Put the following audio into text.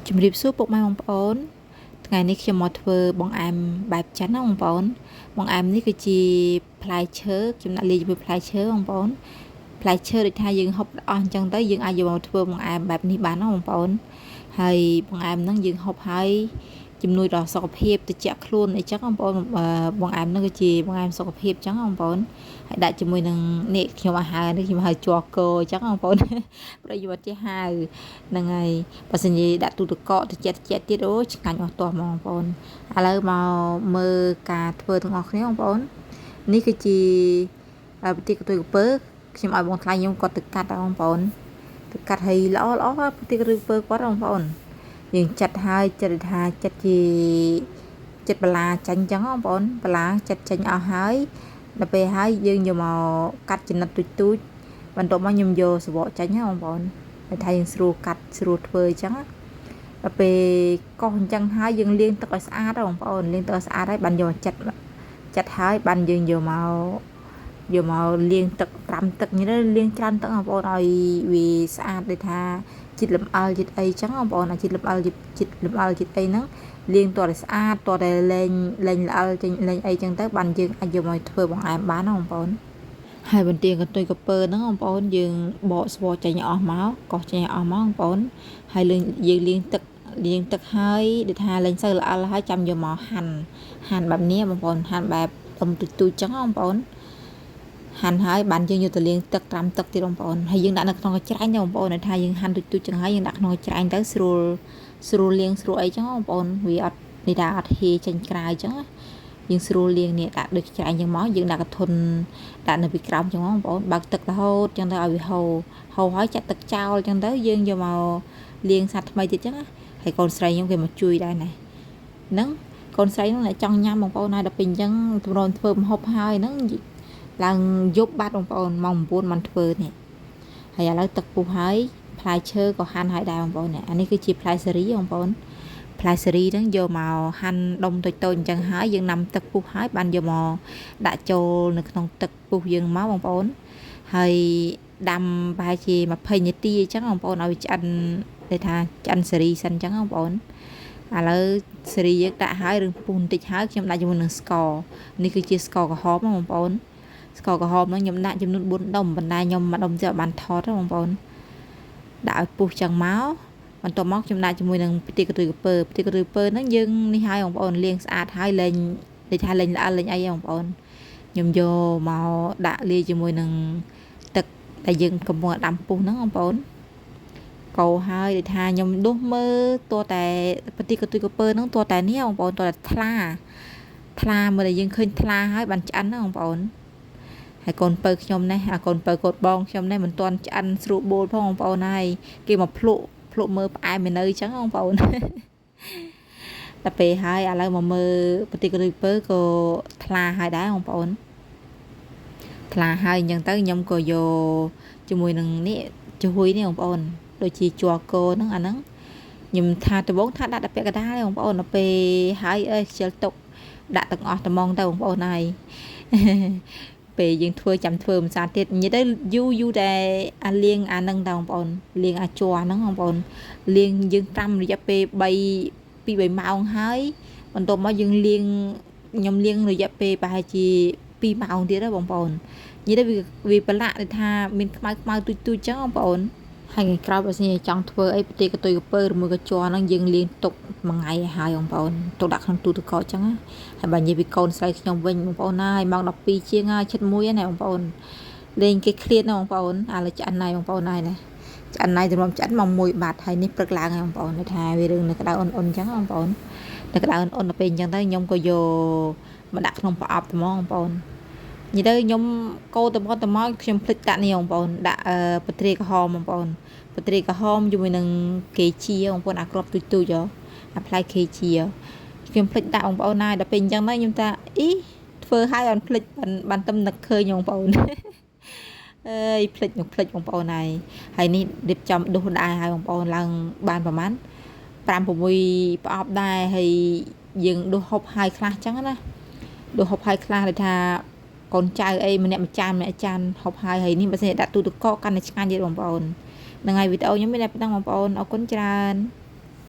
ជំរាបសួរពុកម៉ែបងប្អូនថ្ងៃនេះខ្ញុំមកធ្វើបង្អែមបែបចិនណាបងប្អូនបង្អែមនេះគឺជាផ្លែឈើខ្ញុំដាក់លាយជាមួយផ្លែឈើបងប្អូនផ្លែឈើដូចថាយើងហូបអស់អញ្ចឹងទៅយើងអាចយកមកធ្វើបង្អែមបែបនេះបានណាបងប្អូនហើយបង្អែមហ្នឹងយើងហូបហើយជំនួយដល់សុខភាពត្រជាក់ខ្លួនអីចឹងបងប្អូនបង្អែមហ្នឹងគឺជាបង្អែមសុខភាពចឹងបងប្អូនហើយដាក់ជាមួយនឹងនេះខ្ញុំឲ្យហៅនេះខ្ញុំហៅជ័រគោអញ្ចឹងបងប្អូនប្រយោជន៍ចេះហៅហ្នឹងហើយបើសិនជាដាក់ទូទឹកកកត្រជាក់ត្រជាក់ទៀតអូឆ្ងាញ់អស់ទាស់ហ្មងបងប្អូនឥឡូវមកមើលការធ្វើទាំងអស់គ្នាបងប្អូននេះគឺជាប្រទេសកន្ទុយក្រពើខ្ញុំឲ្យបងថ្លៃខ្ញុំគាត់ទៅកាត់បងប្អូនទៅកាត់ឲ្យល្អល្អប្រទេសកន្ទុយក្រពើគាត់បងប្អូនយើងចាត់ហើយចិត្តថាចិត្តជាចិត្តបន្លាចាញ់ចឹងបងប្អូនបន្លាចិត្តចេញអស់ហើយដល់ពេលហើយយើងយកមកកាត់ចំណិតទូចទូចបន្ទាប់មកខ្ញុំយកសបកចេញណាបងប្អូនតែថាយើងស្រួលកាត់ស្រួលធ្វើអញ្ចឹងដល់ពេលកោសអញ្ចឹងហើយយើងលាងទឹកឲ្យស្អាតបងប្អូនលាងទឹកឲ្យស្អាតហើយបានយកចាត់ចាត់ហើយបានយើងយកមកលាងទឹកត្រាំទឹកនេះលាងច្រើនទឹកបងប្អូនឲ្យវាស្អាតដូចថាជាតិលំអិលជាតិអីចឹងបងប្អូនអាជាតិលំអិលជាតិលំអិលជាតិអីហ្នឹងលាងតតែស្អាតតតែលែងលែងល្អិលចេញលែងអីចឹងទៅបានយើងអាចយកមកធ្វើបង្អែមបានណាបងប្អូនហើយបន្ទាយកន្ទុយកពើហ្នឹងបងប្អូនយើងបកស្វចេញអស់មកកោសចេញអស់មកបងប្អូនហើយយើងលាងទឹកហើយដូចថាលែងសូវល្អិលហើយចាំយកមកហាន់ហាន់បែបនេះបងប្អូនហាន់បែបដុំទូចទូចចឹងបងប្អូនហាន់ហើយបានយើងយកទៅលាងទឹកត្រាំទឹកទៀតបងប្អូនហើយយើងដាក់នៅក្នុងកញ្ច្រែងទៅបងប្អូនថាយើងហាន់ទូចទូចចឹងហើយយើងដាក់ក្នុងកញ្ច្រែងទៅស្រួលស្រួលលាងស្រួលអីចឹងបងប្អូនវាអត់នេះថាអត់ហៀចេញក្រៅចឹងយើងស្រួលលាងនេះដាក់ដូចច្រែងចឹងមកយើងដាក់កធុនដាក់នៅពីក្រោមចឹងបងប្អូនបើកទឹករហូតចឹងទៅឲ្យវាហូរហូរហើយចាក់ទឹកចោលចឹងទៅយើងយកមកលាងសាត់ថ្មីទៀតចឹងហើយកូនស្រីខ្ញុំគេមកជួយដែរណាហ្នឹងកូនស្រីហ្នឹងអ្នកចង់ញ៉ាំបងប្អូនហើយដល់ពេលអញ្ចឹងទម្រាំធ្វើម្ហូបហើយហ្នឹងឡើងយប់បាត់បងប្អូនម៉ោង9បានធ្វើនេះហើយឥឡូវទឹកពុះហើយផ្លែឈើក៏ហាន់ហើយដែរបងប្អូននេះអានេះគឺជាផ្លែសេរីបងប្អូនផ្លែសេរីហ្នឹងយកមកហាន់ដុំតូចតូចអញ្ចឹងហើយយើងណាំទឹកពុះហើយបានយកមកដាក់ចូលនៅក្នុងទឹកពុះយើងមកបងប្អូនហើយដាំប្រហែលជា20នាទីអញ្ចឹងបងប្អូនឲ្យវាឆ្អិនដែលថាឆ្អិនសេរីសិនអញ្ចឹងបងប្អូនឥឡូវសេរីយើងដាក់ហើយរឿងពុះបន្តិចហើយខ្ញុំដាក់ជាមួយនឹងស្ករនេះគឺជាស្ករក្រហមបងប្អូនស្ករក្រហមហ្នឹងខ្ញុំដាក់ចំនួន4ដុំប៉ុន្តែខ្ញុំមួយដុំទៀតបានថតទេបងប្អូនដាក់ឲ្យពុះចឹងមកបន្ទាប់មកខ្ញុំដាក់ជាមួយនឹងផ្ទៃកន្ទុយក្រពើផ្ទៃកន្ទុយក្រពើហ្នឹងយើងនេះហើយបងប្អូនលាងស្អាតហើយលែងដូចថាលែងល្អិលលែងអីបងប្អូនខ្ញុំយកមកដាក់លាយជាមួយនឹងទឹកដែលយើងកំពុងដាំពុះហ្នឹងបងប្អូនកោហើយដូចថាខ្ញុំដួសមើលតួតែផ្ទៃកន្ទុយក្រពើហ្នឹងតួតែនេះបងប្អូនតួតែថ្លាថ្លាមើលតែយើងឃើញថ្លាហើយបានឆ្អិនណាបងប្អូនហើយកូនពៅខ្ញុំនេះអាកូនពៅកូនបងខ្ញុំនេះមិនទាន់ឆ្អិនស្រួលបួលផងបងប្អូនហើយគេមកភ្លក់ភ្លក់មើលផ្អែមនៅអញ្ចឹងបងប្អូនដល់ពេលហើយឥឡូវមកមើលប្រតិកិរិយាពើក៏ថ្លាហើយដែរបងប្អូនថ្លាហើយអញ្ចឹងទៅខ្ញុំក៏យកជាមួយនឹងនេះជ្រួយនេះបងប្អូនដូចជាជ័រគោហ្នឹងអាហ្នឹងខ្ញុំថាដំបងថាដាក់តែពាក់កណ្ដាលទេបងប្អូនដល់ពេលហើយអើយខ្ជិលទុកដាក់ទាំងអស់ត្មងទៅបងប្អូនហើយពេលយើងធ្វើចាំធ្វើមិនសាទៀតនិយាយទៅយូរយូរតែអាលាងអានឹងតើបងប្អូនលាងអាជ័រហ្នឹងបងប្អូនលាងយើងត្រាំរយៈពេល3 2 3ម៉ោងហើយបន្ទាប់មកយើងលាងខ្ញុំលាងរយៈពេលប្រហែលជា2ម៉ោងទៀតហ៎បងប្អូននិយាយទៅវាប្រឡាក់ដូចថាមានខ្មៅខ្មៅទូចទូចចឹងបងប្អូនហើយថ្ងៃក្រោយបើសិនជាចង់ធ្វើអីប្រទេសកន្ទុយកពើឬមួយក៏ជ័រហ្នឹងយើងលាងទុកមួយថ្ងៃឲ្យហើយបងប្អូនទុកដាក់ក្នុងទូទឹកកកចឹងណាហើយបើនិយាយពីកូនស្រីខ្ញុំវិញបងប្អូនហើយម៉ោង12ជាងហើយជិត1ហើយណាបងប្អូនលេងគេឃ្លាតណាបងប្អូនឥឡូវឆ្អិនហើយបងប្អូនហើយណាឆ្អិនហើយទម្រាំឆ្អិនម៉ោង1បាត់ហើយនេះព្រឹកឡើងហើយបងប្អូនថាវារឿងនៅក្តៅអ៊ុនអ៊ុនចឹងបងប្អូននៅក្តៅអ៊ុនអ៊ុនដល់ពេលអញ្ចឹងទៅខ្ញុំក៏យកមកដាក់ក្នុងប្រអប់ត្មងបងប្អូននិយាយទៅខ្ញុំកូរទៅមកទៅមកខ្ញុំភ្លេចដាក់នេះបងប្អូនដាក់បត្រីក្រហមបងប្អូនបត្រីក្រហមជាមួយនឹងគេជាបងប្អូនអាក្របទូចទូចអាផ្លែគេជាខ្ញុំភ្លេចដាក់បងប្អូនហើយដល់ពេលអញ្ចឹងទៅខ្ញុំថាអីធ្វើហើយអត់ភ្លេចបានទំនឹកឃើញបងប្អូនអើយភ្លេចនឹងភ្លេចបងប្អូនហើយហើយនេះរៀបចំដុសដែរហើយបងប្អូនឡើងបានប្រហែល5 6ប្រអប់ដែរហើយយើងដុសហូបហើយខ្លះចឹងណាដុសហូបហើយខ្លះដូចថាកូនចៅអីម្នាក់មួយចានម្នាក់ចានហូបហើយហើយនេះបើសិនជាដាក់ទូទឹកកកកាន់តែឆ្ងាញ់ទៀតបងប្អូនហ្នឹងហើយវីដេអូខ្ញុំមានតែប៉ុណ្្នឹងបងប្អូនអរគុណច្រើន។